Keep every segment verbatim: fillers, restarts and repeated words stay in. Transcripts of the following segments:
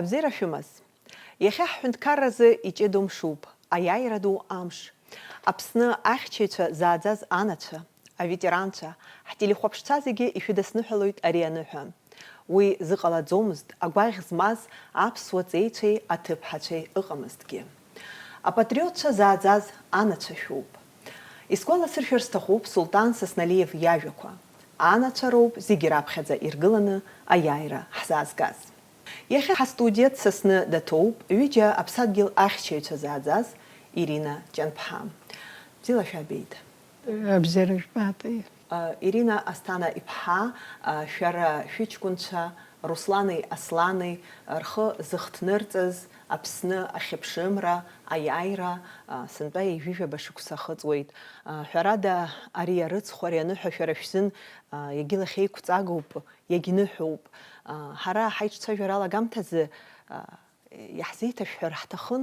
Абзиара шәымаз. Иахьа ҳҳәынҭқарразы иҷыдоу мшуп, аиааира ду амш. Аԥсны ахьчаҩцәа зааӡаз анацәа, аветеранцәа, ҳтелехәаԥшцәа зегьы ишәыдысныҳәалоит ари аныҳәа. Уи зыҟалаӡомызт, агәаӷь змаз аԥсуа ҵеицәеи аҭыԥҳацәеи ыҟамызҭгьы. Апатриотцәа зааӡаз анацәа шәоуп. Исгәаласыршәар сҭахуп Султан Сасналиев иажәақәа. Анацәа роуп зегьы раԥхьаӡа иргыланы аиааира ҳзаазгаз. Иахьа ҳастудиа дсасны даҭоуп ҩыџьа аԥсадгьыл ахьчаҩцәа зааӡаз Ирина Ҷанԥҳа. Бзиала шәаабеит. Абзиара жәбаатеи? Ирина Асҭана-иԥҳа, шәара шәыҷкәынцәа Руслани Аслани рхы зыхҭнырҵаз Аԥсны ахьыԥшымра, аиааира, сынтәа ҩажәижәаба шықәса ахыҵуеит. Ҳәарада, ари арыцхә, ари аныҳәа шәара шәзын иагьылахьеиқәҵагоуп, иагьныҳәоуп. Ҳара ҳаиҿцәажәара алагамҭазы иаҳзеиҭашәҳәар ҳҭахын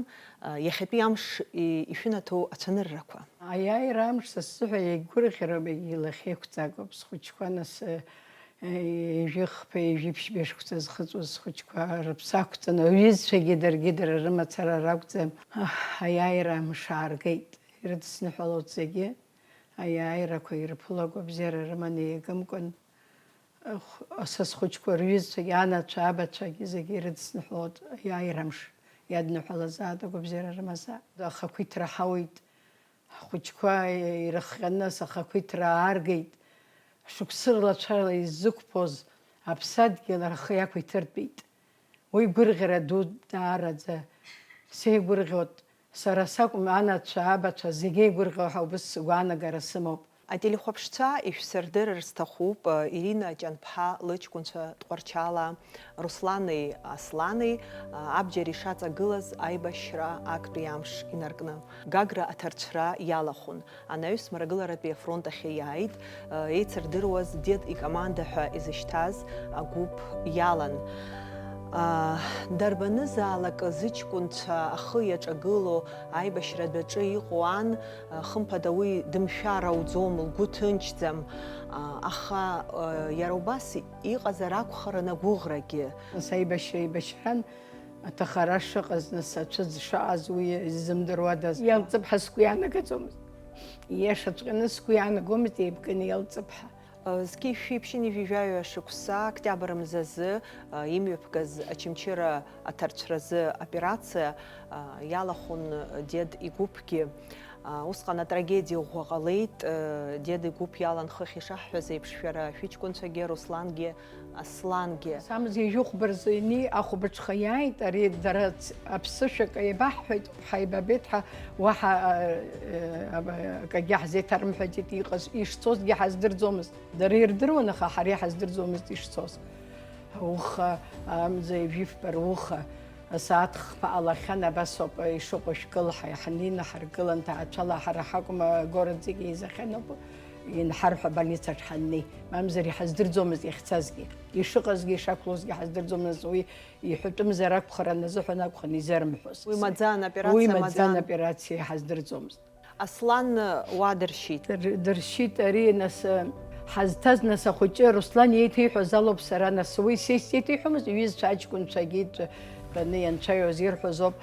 иахьатәи амш ишәынаҭо ацәаныррақәа. Аиааира амш са сзыҳәа иагьгәырӷьароуп, иагьилахьеиқәҵагоуп. Схәыҷқәа нас, ҩажәихԥа, ҩажәиԥшьба шықәса зхыҵуаз схәыҷқәа рыԥсы ақәҵаны, рҩызцәагьы даргьы дара рымацара ракәӡам, аиааира амш ааргеит. Ирыдысныҳәалоит зегьы, аиааирақәа ирԥылаго абзиара рыманы еигымкәан. Х-, са схәыҷқәа рҩызцәагьы, анацәа, абацәагьы зегьы ирыдысныҳәалоит аиааира амш, иадныҳәалазаат, агәабзиара рымазаат. Ахақәиҭра ҳауеит, ҳхәыҷқәа ирыхҟьаны, сахақәиҭра ааргеит. Шықәсырлацәала иззықәԥоз аԥсадгьыл рхы иақәиҭыртәеит. Уи гәырӷьара ду даараӡа сеигәырӷьоит. Сара сакәым, анацәа, абацәа зегьы еигәырӷьо ҳәа убыс сгәаанагара сымоуп. Ателехәаԥшцәа ишәсырдырыр сҭахуп, Ирина Ҷанԥҳа лыҷкәынцәа Тҟәарчала Руслани Аслани абџьар ишаҵагылаз аибашьра актәи амш инаркны. Гагра аҭарцәра иалахәын. Анаҩс Мрагыларатәи афронт ахь иааит, еицырдыруаз Дед икоманда ҳәа изышьҭаз агәыԥ иалан. Дарбанызаалак зыҷкәынцәа ахы иаҿагыло аибашьратә аҿы иҟоу ан, хымԥада уи дымшәар ауӡом, лгәы ҭынчӡам, аха иара убас иҟазар акәхарын агәыӷрагьы. Нас аибашьра еибашьран, аҭахара шыҟаз, нас ацәыӡ шаҟаз уи изымдыруадаз. Иалҵып ҳәа сгәы иаанагаӡомызт. Ииашаҵәҟьаны сгәы иаанагомызт еибганы иалҵып ҳәа. Зқьи шәи ԥшьынҩажәи жәаҩа шықәса, октиабр мзазы, имҩаԥгаз Очамчыра аҭарцәразы операциа иалахәын Дед игәыԥгьы. Усҟан атрагедиа ӷәӷәа ҟалеит. Дед игәыԥ иалан хыхь ишаҳҳәаз еиԥш, шәара шәыҷкәынцәагьы, Руслангьы, Аслангьы. Самыз ҩажәи хәба рзы ини, ахәбаҽха иааит, ари дара ц-, аԥсышәак еибаҳҳәеит, ҳаибабеит ҳәа, уаҳа, а, а, акагьы ҳзеиҭарымҳәаӡеит, иҟаз, ишцозгьы ҳаздырӡомызт. Дара ирдыруан, аха ҳара иҳаздырӡомызт ишцоз. Ауха, амза ҩажәи фба руха, асааҭ хԥа ҟалахьан, абас ауп ишыҟоу шәкылҳаи, ҳаннеины ҳаргылан, ҭаацәала ҳара ҳакәым, агород зегьы еизахьан ауп, инҳарҳәо абольницаҿ ҳаннеи. Мамзар иҳаздырӡомызт иахьцазгьы. Ишыҟазгьы, ишақәлозгьы ҳаздырӡомызт, уи иҳәатәымзар акәхарын азыҳәан акәхон изырымҳәоз. Уи маӡан, аоперациа Уи маӡан маӡан. Аоперациа иҳаздырӡомызт. Аслан уа дыршьит. Дыр-, дыршьит ари, нас, ҳазҭаз, нас, ахәыҷы Руслан иеиҭеиҳәаз алоуп сара, нас, уи са исеиҭеиҳәомызт, иҩызцәа аҷкәынцәагьы тә-, тәаны ианцәаҩоз ирҳәозоуп,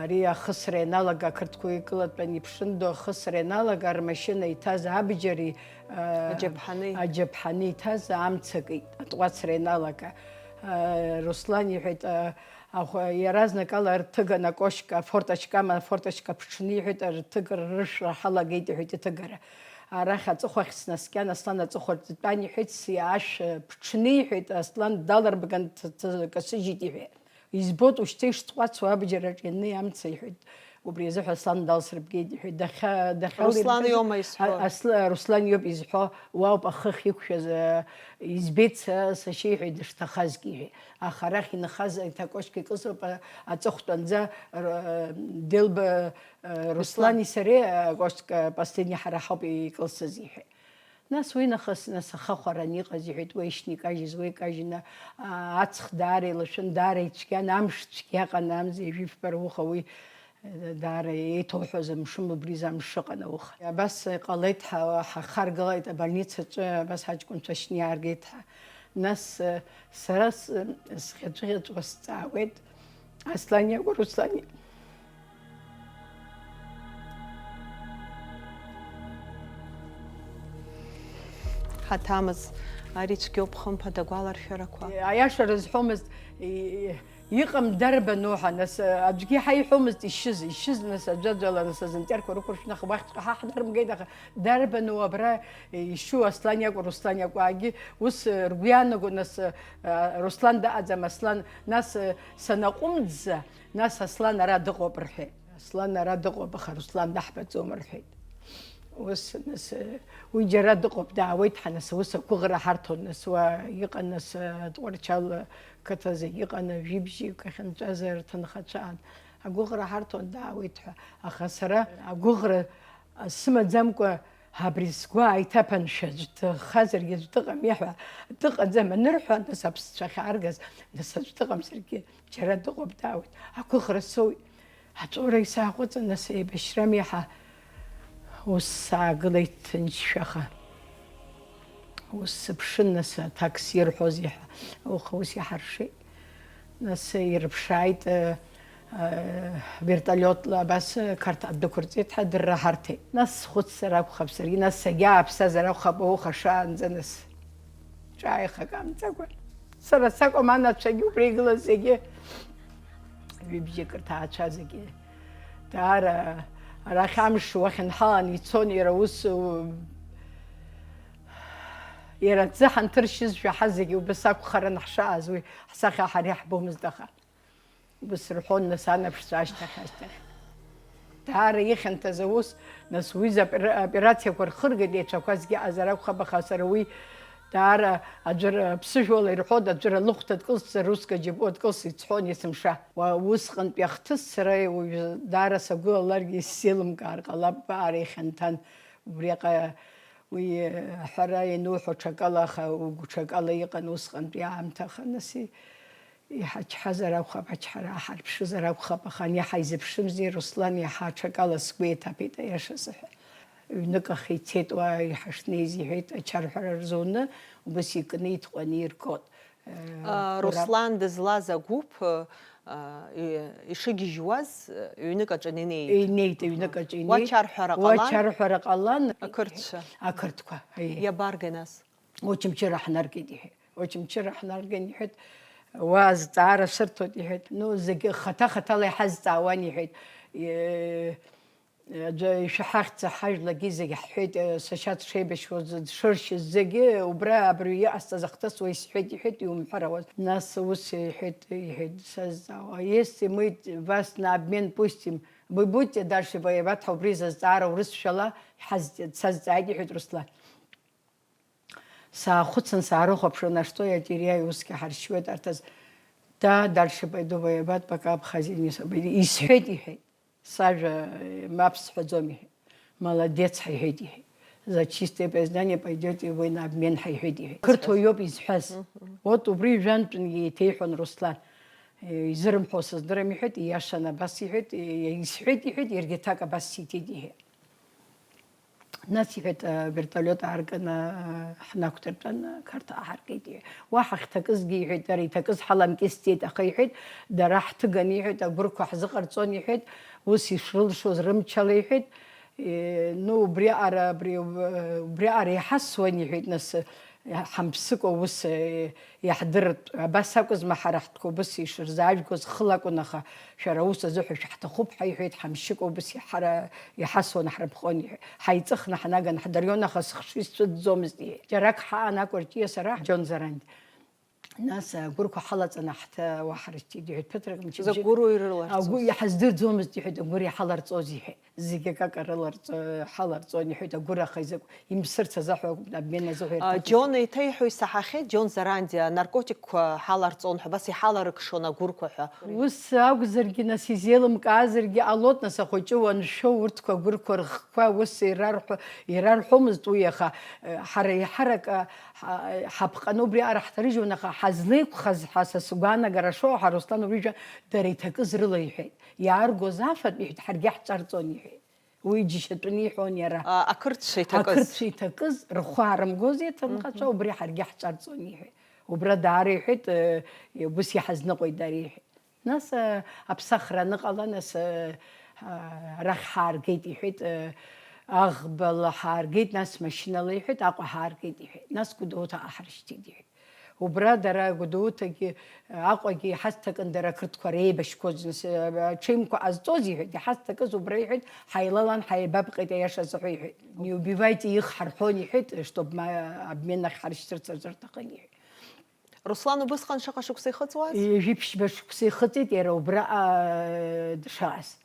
ари ахысра ианалага, ақырҭқәа икылатәан иԥшындоу ахысра ианалага, рмашьына иҭаз абџьари, а, Аџьаԥҳани. Аџьаԥҳани иҭаз амца кит, атҟәацра ианалага. А, Руслан иҳәеит, а, Аха иаразнакала рҭыган акошька, афорточка, ама афорточка ԥҽны, иҳәеит, рҭыгара рышәра ҳалагеит, иҳәеит, иҭыгара. Арахь аҵыхәахь снаскьан, Аслан аҵыхәа дтәан, иҳәеит, сиаашә ԥҽны, иҳәеит, Аслан даларбган, ҭ-, ҭ-, касыжьит, иҳәеит. Избоит, ушьҭа ишҭҟәацуа абџьараҿ ианнеи амца, иҳәеит. Убри азыҳәа Аслан далсырбгеит, иҳәеит, дахьа-, дахьалирбгаз Руслан иоума изҳәо? А-, Асла-, Руслан иоуп изҳәо, уа ауп ахыхь иқәшәаз, а, избеит са, сашьа, иҳәеит, дышҭахазгьы, иҳәеит. Аха арахь инхаз аҭакошька икылсуп, а-, аҵыхәтәанӡа, р-, Делба, а, Руслан. Руслани сареи, а, акошька последний ҳара ҳауп икылсыз, иҳәеит. Нас уи нахыс, нас ахахәаран иҟаз, иҳәеит, уа ишникажьыз, уа икажьны, а, аҵх даара илашәын, даара ицәгьан, амш цәгьаҟан, амза ҩажәи фба руха уи, э, даара еиҭоуҳәоз амшын, убри изы амш ыҟан ауха. Абас иҟалеит, ҳа-, ҳахаргалеит абольницаҿы, абас ҳаҷкәынцәа шьны иааргеит ҳәа. Нас, э, сара с-, сӷьаҵәыӷьаҵәуа сҵаауеит. Аслан иакәу, Руслан иакәу? Ҳаҭамыз, ари цәгьоуп, хымԥада, агәаларшәарақәа. Аиаша рызҳәомызт, и-, иҟам дарбану ҳәа, нас, аӡәгьы ҳаиҳәомызт ишьыз, ишьыз, нас, аӡәаӡәала, нас, азынҵарқәа рықәыршәны, аха уахьҵәҟьа ҳа ҳнарымгеит, аха дарбану абра ишьу, Аслан иакәу, Руслан иакәу, егьи ус ргәы иаанаго, нас, Руслан дыҟаӡам, Аслан, нас, санаҟәымҵӡа, нас Аслан ара дыҟоуп рҳәеит. Аслан ара дыҟоуп, аха Руслан даҳбаӡом рҳәеит. Ус, нас, уи џьара дыҟоуп, даауеит ҳәа, нас, ус агәыӷра ҳарҭон, нас, уа иҟан, нас, Тҟәарчал қыҭа зегь иҟан, жәибжьык ахьынҵәаз рҭынхацәа аан. Агәыӷра ҳарҭон, даауеит ҳәа. Аха сара агәыӷра сымаӡамкәа, абри сгәы ааиҭаԥаншәа, аӡә дыхазаргьы аӡә дыҟами ҳәа, дыҟаӡам анырҳәа, нас аԥсцәа ахьааргаз, нас аӡә дыҟамзаргьы, џьара дыҟоуп, даауеит. Агәыӷра соуит. Аҵәуара исаахәыцын, нас еибашьрам иаҳа. Ус саагылеит ҭынчшәаха. Ус сыԥшын, нас аҭак сирҳәозеи ҳәа. Ух, ус иҳаршеит. Нас ирыԥшааит, э, э, вертолиотла абас, э, Қарҭ дәықәырҵеит ҳәа дырра ҳарҭеит. Нас схәыцзар акәхап саргьы, нас сагьааԥсазар акәхап ауха шаанӡа, нас ҿааихак амҵакәа. Сара сакәым анацәагьы убра игылаз зегьы. Ҩыбжьык рҭаацәа зегьы. Даара арахь амш уахьынҳалан ицон иара ус, у-, иара аӡы ҳанҭыршьызшәа ҳа зегьы убас акәхарын ҳшааз, уи ҳсахьа ҳара иаҳбомызт аха. Ус рҳәон, нас, анаԥшцәа ашьҭахь, ашьҭахь. Даара ихьанҭаз аус, нас, уи зоперациақәа рхыргеит, еицәақәазгьы аҟазар акәхап, аха сара уи даара аӡәыр аԥсыжәлала ирҳәоит, аӡәыр алыхәҭа дкылсзар, ус каџьабуа дкылсит сҳәон есымша. Уа, усҟантәи ахҭыс сара уажә даара сагәылаларгьы исзеилымкаар ҟалап, даара ихьанҭан. Убриаҟа уи аҳәара иануҳәо ҽакала, аха угәы ҽакала иҟан усҟантәи аамҭа, аха нас и-, Иҳачҳазар акәхап, ачҳара ҳарԥшызар акәхап, аха ани ҳаизыԥшымзи, Руслан, иаҳа аҽакала сгәы еиҭаԥеит, аиаша сыҳәа. Ҩнык ахь ицеит, уа иҳашнеиз, иҳәеит, ачарҳәара рзуны, убас икны итҟәаны иргот. Э, А, гәра- Руслан дызлаз агәыԥ, а, и-, ишыгьежьуаз, ҩнык аҿы инеит. Инеит, ҩнык аҿы Уа инеит. Чарҳәара Уа ҟалан? Чарҳәара ҟалан. Ақырҭцәа. Ақырҭқәа, аиеи. Иабаргеи нас? Очамчыра ҳнаргеит, иҳәеит. Очамчыра ҳнарган, иҳәеит, уа азҵаара сырҭоит, иҳәеит. Ну, зегьы хаҭа-хаҭала иҳазҵаауан, иҳәеит. Е, аӡәы ишәаҳахьӡа ҳажәлагьы зегь ҳҳәеит, е, сашьа дшеибашьуаз, дшыршьыз зегьы, убра абыржәы иҟасҵаз ахҭыс уа исҳәеит, иҳәеит, иумҳәар ауаз. Нас ус иҳәеит, иҳәеит, сазҵаауа, если мы вас на обмен пустим, вы будете дальше воевать ҳәа убри зазҵаара урысшәала иҳазҵ-, сазҵааит, иҳәеит Руслан. Саахәыцын, саарыхәаԥшуан, а что я теряю, усгьы ҳаршьуеит, арҭ азы, да, дальше пойду воевать, пока Абхазия не освободит. Исҳәеит, иҳәеит. Сажәа, э, мап сҳәаӡом, иҳәеит. Молодец, ҳәа иҳәеит, иҳәеит. За чистое признание пойдёте вы на обмен, ҳәа иҳәеит, иҳәеит. Қырҭуа иоуп изҳәаз. Мгм. Вот убри жәантәынгьы еиҭеиҳәон Руслан. Э, изырымҳәо сыздырам, иҳәеит, ииашаны абас иҳәеит, э, исҳәеит, иҳәеит, иаргьы аҭак абас сиҭеит, иҳәеит. Нас, иҳәеит, вертолиот аарганы ҳнақәдыртәан, Қарҭаа ҳаргеит, иҳәеит. Уаҳа хҭакызгьы, иҳәеит, дара иҭакыз ҳаламкьысӡеит, аха, иҳәеит, дара ҳҭыганы, иҳәеит, агәырқәа ҳзыҟарҵон, иҳәеит, ус ишрылшоз рымчала, иҳәеит, е, ну, убриаҟара, абри, убриаҟара иҳасуан, иҳәеит, нас, ҳамԥсыкәа ус, е, Иаҳдырыртә, абас акәызма ҳара ҳтәқәа убыс ишырзаажәгоз, хыла акәын, аха шәара аус азыҳәа шәаҳҭахуп ҳәа иҳәеит, ҳамшьыкәа убыс иҳара-, иҳасуан, ҳрыԥхон, иҳәеит. Ҳаиҵыхны ҳнаган ҳдырҩон, аха сыхшыҩ сцәыӡӡомызт, иҳәеит. Џьарак ҳаан, Акәарҷиа сара, Џьон Заранди. Нас агәырқәа ҳалаҵаны ҳҭ-, уа ҳрышьҭит, иҳәеит, ԥыҭрак мчыбжьык. Закә гәыруи рыларҵоз? Агәы иҳаздырӡомызт, иҳәеит, агәыр иҳаларҵоз, иҳәеит. Зегьы акака рыларҵо-, ҳаларҵон, иҳәеит, агәыр аха изакә-, имԥсырц азы ҳәа акәын, обмен азы ҳәа А, ирҭахыз. Џьон еиҭа иҳәо исаҳахьеит, Џьон Заранди анаркотикқәа ҳаларҵон ҳәа, абас иҳаларыкшон агәырқәа ҳәа. Ус акәзаргьы, нас, изеилымкаазаргьы ҟалоит, нас, ахәыҷы уаншәо, урҭқәа агәырқәа рхқәа ус ирарҳәо, ирарҳәомызт уи, аха, э, ҳара еиҳарак, а, ҳа-, ҳаԥҟаны убриаҟара ҳҭарыжьуан, аха ҳазлеиқәхаз ҳәа са сгәаанагара шоу, ҳа Руслан убри жәа-, дара иҭакыз рыла иҳәеит. Иааргоз афатә, иҳәеит, ҳаргьы ҳҵарҵон, иҳәеит. Уи џьашьатәны иҳәон иара. А, ақырҭцәа иҭакыз. Ақырҭцәа иҭакыз, рхәы аарымгози аҭынхацәа, Мгм. Убри ҳаргьы ҳҵарҵон, иҳәеит. Убра даара иҳәеит, э, убыс иҳазныҟәеит дара, иҳәеит. Нас, э, аԥсахра аныҟала, нас, э, а, арахь ҳааргеит, иҳәеит, э, аӷбала ҳааргеит, нас машьынала, иҳәеит, Аҟәа ҳааргеит, иҳәеит. Нас Гәдоуҭаҟа ҳрышьҭит, иҳәеит. Убра дара Гәдоуҭагьы, э, Аҟәагьы иҳацҭакын дара ақырҭқәа реибашьқәоз, нас, э, аҽеимқәа ҟазҵоз, иҳәеит, иҳацҭакыз убра, иҳәеит, ҳаилалан ҳаибабҟеит, аиаша азыҳәа, иҳәеит. Не убивайте их ҳарҳәон, иҳәеит, чтобы ма-, обмен ахь ҳарышьҭырц азы рҭахын, иҳәеит. Руслан убысҟан шаҟа шықәса ихыҵуаз? Ҩажәи ԥшьба шықәса ихыҵит иара убра, а, дшааз.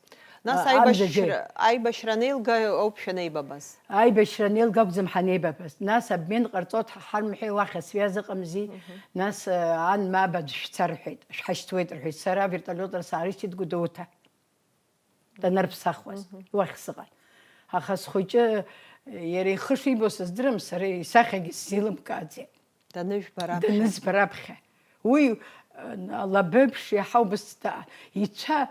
Нас А, аибашьра, амзаҿы. Аибашьра анеилга ауп шәанеибабаз? Аибашьра анеилга акәӡам ҳанеибабаз. Нас обмен ҟарҵо ҳа-, ҳармҳәеи, уахь асвиаз ыҟамзи. Мгм. Нас, а, ан мап аӡә шәца рҳәеит, шәҳашьҭуеит рҳәеит. Сара вертолиотра саарышьҭит Гәдоуҭа. Данырԥсахуаз, Мгм. Уахь сыҟан. Аха схәыҷы, иара ихы шибо сыздырам, сара исахьагьы сзеилымкааӡеит. Даныжәба раԥхьа. Данызба раԥхьа. Уи, э, алаба еиԥш иаҳа убыс да-, ицәа,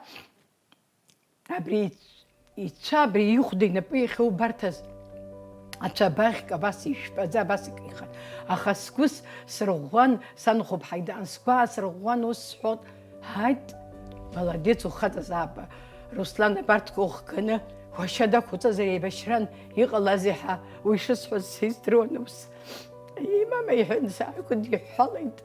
абри иц-, ицәа абри ихәда инапы иахьа убарҭаз, ацәа абаӷьк абас ишәпаӡа абас икихын. Аха сгәы с-, сырӷәӷәан, санхәыԥҳаи даан сгәы аасырӷәӷәан, ус сҳәот, ҳаит, молодец, ухаҵазаап, Руслан абарҭқәа ухганы, уашьа дақәуҵазар еибашьран, иҟалазеи ҳәа, уи шысҳәоз сыздыруан ус. Имама иҳәан, сааигәа диҳәҳәалеит.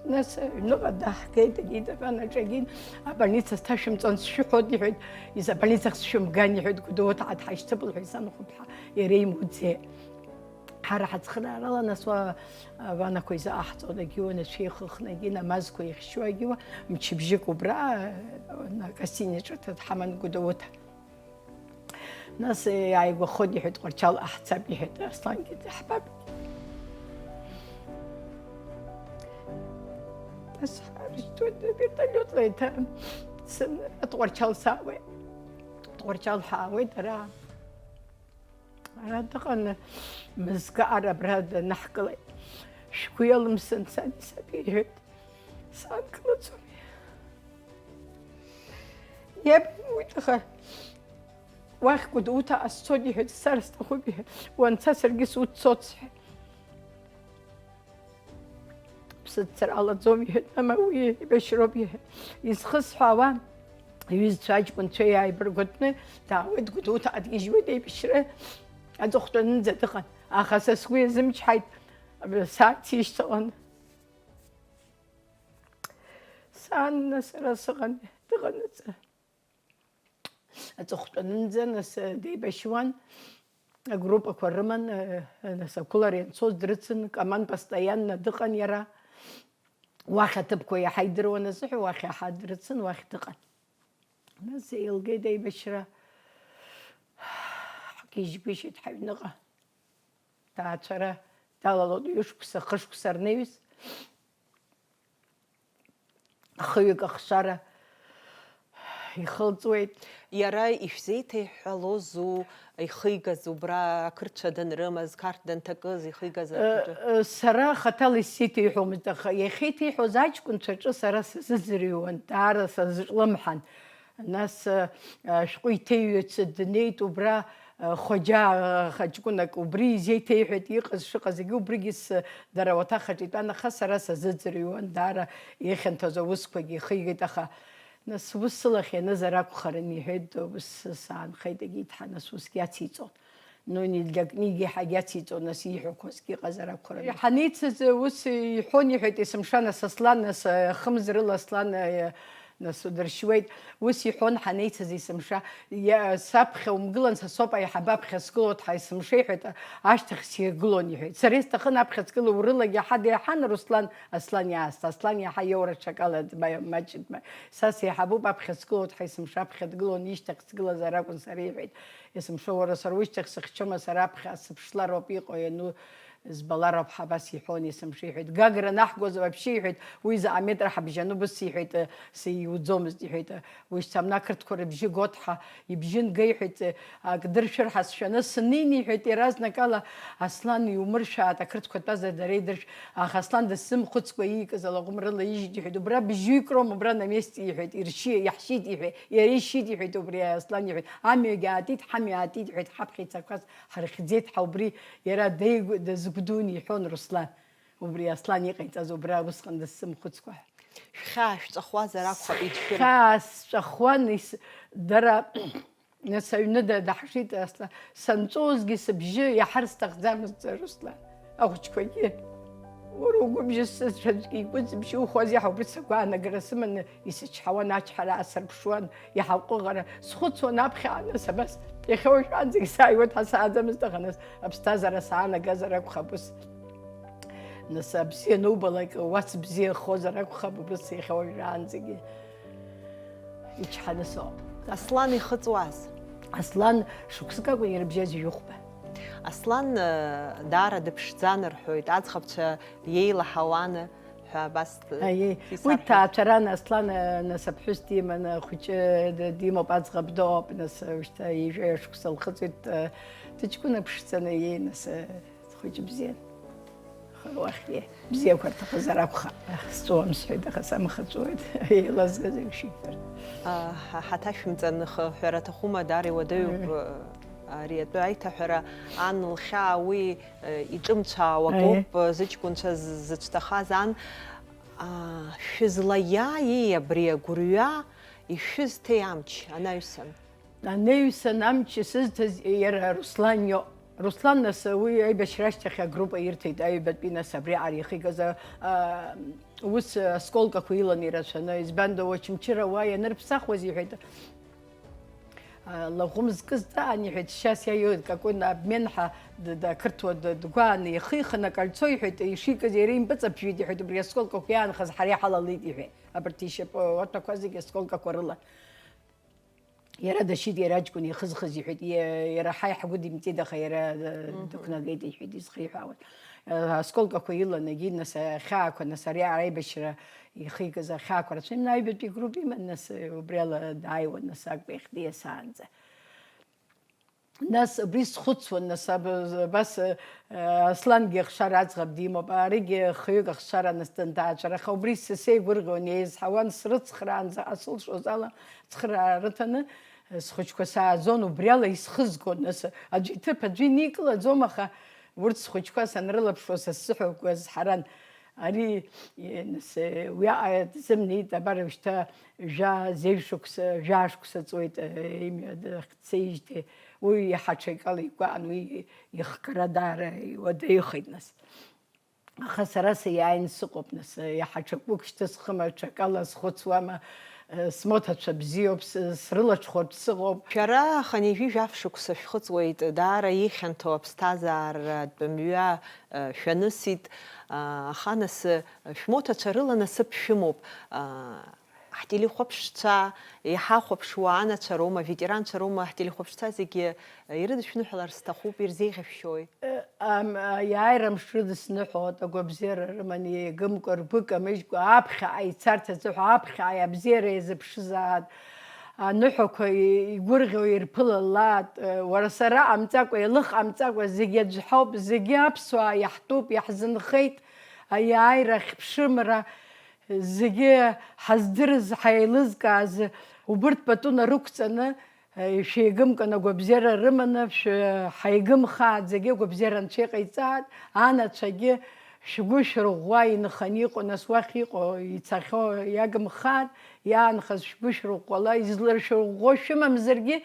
Нас аҩныҟа даҳгеит, Агитован аҿы агин, абольница сҭашәымҵан сшәыҳәоит, иҳәеит, из-, абольницахь сшәымган, иҳәеит, Гәдоуҭаҟа дҳашьҭып, лҳәеит, санхәыԥҳа, иара имуӡеит. Ҳара ҳацхыраарала, нас уа, аванақәа изааҳҵон, агьиуа, анацәа ихыхны, агьи намазқәа ихьшьуа, агьиуа, мчыбжьык убра, на, гостиниаҿы дҳаман Гәдоуҭа. Нас иааигәахоит, иҳәеит, Тҟәарчал ҟаҳҵап, иҳәеит, Аслангьы даҳбап. Нас ҳарышьҭуеит, вертолиотла еиҭа сымнеит, Тҟәарчал саауеит. Тҟәарчал ҳаауеит, ара, ара дыҟан, мызкы ар абра данаҳкылеит. Шәгәы иалымсын, сани саби, иҳәеит. Саанкылаӡом. Иаб имуит, аха уахь Гәдоуҭаҟа сцоит, иҳәеит, сцар сҭахуп, иҳәеит, уанца саргьы суццоит, сҳәеит. Ԥсыццар ҟалаӡом, иҳәеит, мама, уи еибашьроуп, иҳәеит. Изхысҳәаауа, иҩызцәа аҷкәынцәа иааибаргәаҭаны даауеит, Гәдоуҭаҟа дгьежьуеит, еибашьра аҵыхәтәанынӡа дыҟан. Аха са сгәы иазымчҳаит, сааҭ сишьҭалан. Сан, нас, ара сыҟан, дыҟанаҵы. Аҵыхәтәанынӡа, нас, деибашьуан, агруппақәа рыман, нас, ақәылара ианцоз дрыцын, Каман постоянно дыҟан иара. Уахь аҭыԥқәа иаҳа идыруан азыҳәа, уахь иаҳа дрыцын, уахь дыҟан. Нас еилгеит аибашьра, ҳгьежьгәышьеит ҳаҩныҟа. Ҭаацәара далалоит ҩышықәса, хышықәса рнаҩс. Хҩык ахшара ихылҵуеит. Иара ишәзеиҭеиҳәалозу ихигаз убра ақырҭцәа данрымаз, Қарҭ данҭакыз ихигаз Э, ақыҭа? Э, сара хаҭала исзеиҭеиҳәомызт, аха иахьеиҭеиҳәоз аҷкәынцәа рҿы сара сазыӡырҩуан, даара сазҿлымҳан. Нас, э, э, шәҟәы иҭеиҩыц днеит убра, э, Хоџьаа, э, ҷкәынак, убри изеиҭеиҳәеит, иҟаз шыҟаз зегьы, убригьы с-, дара ауаҭах аҿы итәан, аха сара сазыӡырҩуан, даара ихьанҭаз аусқәагьы ихигеит, аха, нас, ус сылахь ианызар акәхарын, иҳәеит, ус саанхеит, егьит, ҳа, нас, усгьы ациҵон. Ну, не для книги ҳәагьы ациҵон, нас, ииҳәақәозгьы ыҟазар акәхарын. Ҳанеицыз, ус иҳәон, иҳәеит, есымша, нас, Аслан, нас, э, хымз рыла Аслан, э, нас удыршьуеит. Ус иҳәон ҳанеицыз есымша. Иа-, саԥхьа умгылан, са соуп аиҳабы аԥхьа сгылоит ҳәа есымша иҳәеит, ашьҭахь сиргылон, иҳәеит. Сара исҭахын аԥхьа сгылоу, урылагьы ҳа деиҳан Руслан, Аслан иаасҭа, Аслан иаҳа иоура аҽакала ма-, маҷын, ма-, са сеиҳабуп аԥхьа сгылоит ҳәа есымша аԥхьа дгылон, ишьҭахь сгылазар акәын сара, иҳәеит. Есымша, уара, сара ушьҭахь сыхьчома, сара аԥхьа сыԥшлароуп иҟоу, иану збалароуп ҳәа абас иҳәон, есымша иҳәеит. Гагра анаҳгоз вообще, иҳәеит, уи заҟа метр ҳабжьану, ус иҳәеит, э, сиуӡомызт, иҳәеит, э, уи шьҭамна ақырҭқәа рыбжьы гот ҳәа, ибжьы нга, иҳәеит, э, ак дыршәыр ҳәа сшәаны сынеин, иҳәеит, иаразнакала, Аслан, иумыршәааит, ақырҭқәа тәазар дара идыршә-, аха Аслан дысзымхәыцкәа иикыз алаҟәымрыла ижьит, иҳәеит, убра быжьҩык роума, убра на месте, иҳәеит, иршьи-, иаҳшьит, иҳәеит, иара ишьит, иҳәеит, убри Аслан, иҳәеит, амҩагьы аатит, ҳамҩа аатит, иҳәеит, ҳаԥхьа ицақәаз ҳархьӡеит ҳәа, убри иара деигәа дазгәдуны иҳәон Руслан. Убри Аслан иҟаиҵаз убра усҟан дысзымхәыцкәа ҳәа. Шәхьаа шәҵәахуазар акәхап, идшәыр. Хьаа сҵәахуан, ис-, дара, нас аҩны да-, даҳжит, асла-, санҵәозгьы сыбжьы иаҳар сҭахӡамызт, Руслан, ахәыҷқәагьы. Уара угәы бжьысызшәаӡәгьы игәы зыбжьухуаз иаҳа убри сагәаанагара сыманы исычҳауан, ачҳара аасырԥшуан, иаҳа уҟыҟара. Схәыцуан аԥхьа, нас абас, иахьа уажәраанӡагь сааиуеит ҳәа сааӡамызт, аха нас аԥсҭазаара саанагазар акәхап ус. Нас абзиа анубалак, уац бзиахозар акәхап, убыс иахьа уажәраанӡагьы ичҳаны сыҟоуп. Аслан ихыҵуаз? Аслан шықәсык акәын ирыбжьаз ҩыхәба. Аслан, э, даара дыԥшӡан рҳәоит, аӡӷабцәа иеилаҳауан ҳәа абас д-, Аиеи, уи исарҳәеит. Ҭаацәаран Аслан, э, нас аԥҳәыс диманы, ахәыҷы д-, димоуп, аӡӷаб дыҟоуп, нас, э, шьҭа ҩажәа шықәса лхыҵуеит, э, дыҷкәына ԥшӡаны иеин, нас, э, Хәыҷы бзиан. Уахь бзиақәа рҭахызар акәхап, сҵәуам сҳәеит, аха самхаҵәуеит, еилазгаз еиԥш ибар. Ҳаҭашәымҵан, ныха ҳәара аҭахума, даара иуадаҩуп ари атәы аиҭаҳәара, ан лхьаа уи иҿымцәаауа акоуп, зыҷкәынцәа зыцәҭахаз ан. Шәызлаиааиеи абри агәырҩа, ишәызҭеи амч анаҩсан? Анаҩсан амч исызҭаз иара Руслан иоуп. Руслан, нас, уи аибашьра ашьҭахь агруппа ирҭеит, аҩбатәи, нас, абри аҟара ихигаз, а, а, ус, осколкақәа илан ирацәаны, избанда, Очамчыра уа ианырԥсахуаз, иҳәеит, а, лаӷәым зкыз ҵаан, иҳәеит, сейчас я её какой-то обмен ҳәа д-, д-, ақырҭуа д-, дгәааны ихихын, акольцо, иҳәеит, ишикыз иара импыҵаԥжәеит, иҳәеит, убри асколкақәа иаанхаз ҳара иҳалалеит, иҳәеит. Абарҭ ишьапы, урҭ ақәа зегьы асколкақәа рыла. Иара дашьит, иара аҷкәын ихызхыз иҳәеит, иа-, иара ҳаи ҳгәы димҵеит, аха иара, э, Мгм. дықәнагеит иҳәеит, изхиҳәаауан. Э, осколкақәа иланагеит, нас, ахьаақәа, нас, ари араибашьра ихигаз ахьаақәа рацәа иман, аҩбатәи груп иман, нас, э, убри ала дааиуан, нас, актәи ахь диасаанӡа. Нас убри схәыцуан, нас, аб-, абас, э, Аслангьы ахшара аӡӷаб димоуп, аригьы хҩык ахшара, нас, дынҭаацәар, аха убри са сеигәырӷьон, еизҳауан, срыцхраанӡа, ҳа сылшоз ала, цхыраара рыҭаны, схәыҷқәа сааӡон, убри ала исхызгон, нас, аӡәы иҭыԥ аӡәы иникылаӡом, аха урҭ схәыҷқәа санрылаԥшуа, са сзыҳәа угәы азҳаран. Ари, е, нас, е, уиаҟара дсымнеит, абар, шьҭа жәа, зежә шықәса, жәаа шықәса ҵуеит, е, имҩа дцеижьҭеи. Уи иаҳа ҽакала игәаан, уи ихгара даара иуадаҩхеит, нас. Аха сара сиааин сыҟоуп, нас, иаҳа ҽакук шьҭысхыма, ҽакала схәыцуама, смоҭацәа бзиоуп, с-, срылаҽхәартә сыҟоуп. Шәара хынҩажәи жәаф шықәса шәхыҵуеит, даара ихьанҭоу аԥсҭазааратә мҩа, э, шәанысит, а, аха нас, э, шәмоҭацәа рыла насыԥ шәымоуп. А, ҳтелехәаԥшцәа, иҳахәаԥшуа анацәа роума, аветеранцәа роума, ҳтелехәаԥшцәа зегьы, э, ирыдышәныҳәалар сҭахуп, ирзеиӷьашәшьои? Ам, аиааира мшы рыдысныҳәалоит, агәабзиара рыманы еигымкәа, ргәы камыжькәа, аԥхьаҟа ицарц азыҳәа, аԥхьаҟа абзиара иазыԥшызаат, аныҳәақәа и-, игәырӷьо ирԥылалаат, уара сара ҟамҵакәа, илых ҟамҵакәа, зегьы аӡә ҳауп, зегьы аԥсуаа иаҳтәуп, иаҳзынхеит, аиааира ахьԥшымра, зегьы ҳаздырыз, ҳаилызкааз, убырҭ пату нарықәҵаны, Шәеигымкын, агәабзиара рыманы шәҳаигымхааит, зегьы агәабзиара Анцәа иҟаиҵааит, анацәагьы шәгәы шәырӷәӷәа инханы иҟоу, нас уахь иҟоу ицахьоу иагымхааит, иаанхаз шәгәы шәырӷәӷәала, изларшәырӷәӷәо шәымамзаргьы,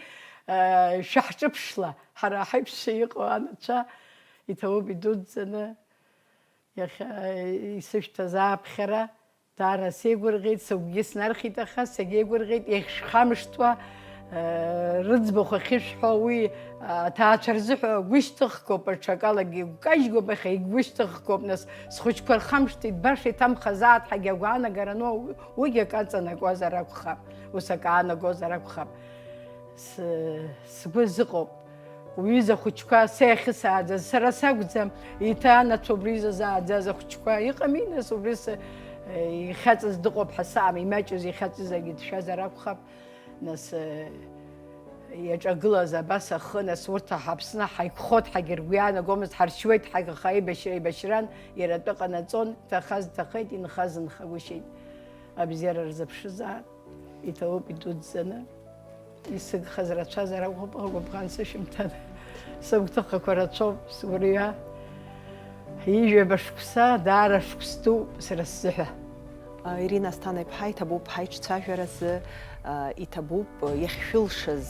шәаҳҿыԥшла, ҳара ҳаиԥшьа иҟоу анацәа иҭабуп идуӡӡаны, иахьа исышәҭаз ааԥхьара. Даара сеигәырӷьеит, сыгәгьы снархьит, аха сагьеигәырӷьеит, иахьшәхамышҭуа, э, рыӡбахә ахьышәҳәо, уи, э, аҭаацәа рзыҳәа гәышьҭыхгоуп, аҽакалагьы игәкажьгоуп, аха игәышьҭыхгоуп, нас, схәыҷқәа рхамышҭит, баша иҭамхазаат ҳәагьы агәаанагара ану, уигьы акы аҵанакуазар акәхап, ус акы аанагозар акәхап. С-, сгәы азыҟоуп. Уҩыза ахәыҷқәа, са иахьысааӡаз, сара сакәӡам, еиҭа анацәа убри изазааӡаз ахәыҷқәа. Иҟами, нас, убри с-, ихьаҵыз дыҟоуп ҳәа саам, имаҷыз ихьаҵызаргьы дшәазар акәхап. Нас, иаҿагылаз абас ахы, нас, урҭ Аԥсны ҳаиқәхоит ҳәагьы ргәы иаанагомызт, ҳаршьуеит ҳәагьы, аха аибашьра еибашьран, иара атәы ҟанаҵон, иҭахаз ҭахеит, инхаз нхагәышьеит. Абзиара рзыԥшызаап. Иҭабуп идуӡӡаны. Исыгхаз рацәазар акәхап, гәыбӷан сышәымҭан. Сыгәҭыхақәа рацәоуп, сгәырҩа. Ҩажәаба шықәса, даара шықәс дууп сара сзыҳәа. Ирина Асҭана-иԥҳа, иҭабуп ҳаиҿцәажәаразы, иҭабуп иахьшәылшаз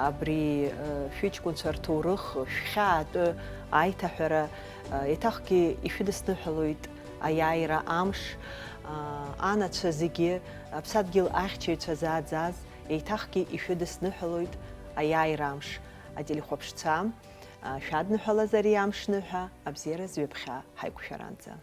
абри шәыҷкәынцәа рҭоурых шәхьаатәы аиҭаҳәара, еиҭахгьы ишәыдысныҳәалоит аиааира амш, анацәа зегьы, аԥсадгьыл ахьчаҩцәа зааӡаз, еиҭахгьы ишәыдысныҳәалоит аиааира амш. Ателехәаԥшцәа, шәадныҳәалаз ари амшныҳәа, абзиараз ҩаԥхьа ҳаиқәшәаранӡа.